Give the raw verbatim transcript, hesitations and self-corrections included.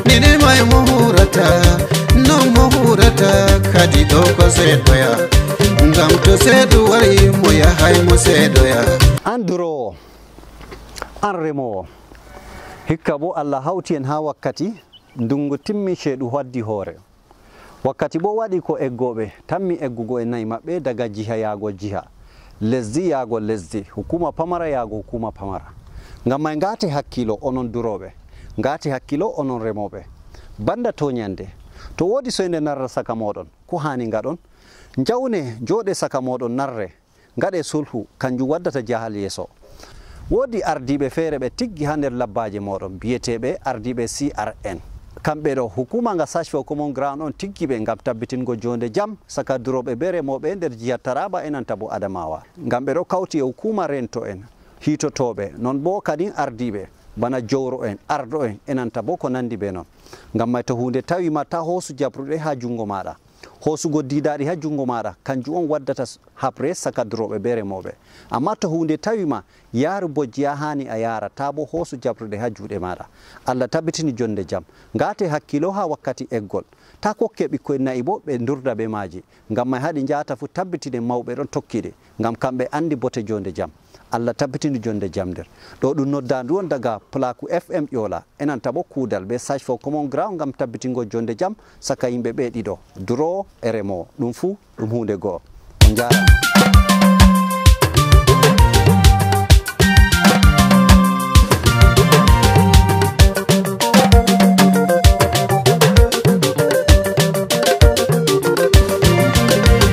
Ini may mo hurata, non mo hurata, kadi ɗo ko seeɗoya. Ngam to seeɗu wari mo yahay mo seeɗoya. An duroowo, an remoowo. Hikka bo Allah hawti en haa wakkati, ndungu timmi, ceeɗu haddi hoore. Wakkati bo waɗi ko eggooɓe tammi eggugo e na'i maɓɓe daga jiha yaago jiha, lesdi yaago lesdi, hukuma pamara yaago hukuma pamara. Ngam may ngaate hakkiilo onon durooɓe, ngaate hakkiilo onon remooɓe. Banda to nyande, to woodi soynde narra saka mooɗon, ko haani ngaɗon? Njawne jooɗe saka mooɗon narre, ngaɗe sulhu, kanjum waddata jahal yeeso. Woodi ardiiɓe feere ɓe tiggi haa nder labbaaje mooɗon, biyeteeɓe ardiiɓe C R N. Kamɓe ɗo, hukuma nga Search for Common Ground on tiggi ɓe ngam tabbitingo jonde jam saka durooɓe be remooɓe nder jiha Taraba e nanta bo Adamawa. Ngam ɓe ɗo kawti e hukuma rento en, hiitotooɓe, non bo kadin ardiiɓe bana jowro en, ardo en, e nanta bo ko nandi be non. Ngam may to huunde tawi ma, ta hoosu jabruɗe haa jungo maaɗa. Hoosugo diidaaɗi haa jungo maaɗa, kanjum on waddata s-, haɓre saka durooɓe be remooɓe. Ammaa to huunde tawi ma, yaaru bojji haa haani a yaara, ta bo hoosu jabruɗe haa juuɗe maaɗa. Allah tabbitini jonde jam. Ngaate hakkiilo haa wakkati eggol. Ta kokke ɓikkoy na'i bo ɓe ndurda be maaji. Ngam may haa ɗi njaata fu tabbitine mawɓe ɗon tokki ɗi. Ngam kamɓe andi bote jonde jam. Allah tabbitini jonde jam nder. Ɗo ɗum noddaandu on daga Plaku F M Ƴoola, e nanta bo kuudal be Search for Common Ground ngam tabbitingo jonde jam saka yimɓe ɓe ɗiɗo, duroowo e remoowo. Ɗum fuu ɗum huunde go'o. On njaaraama.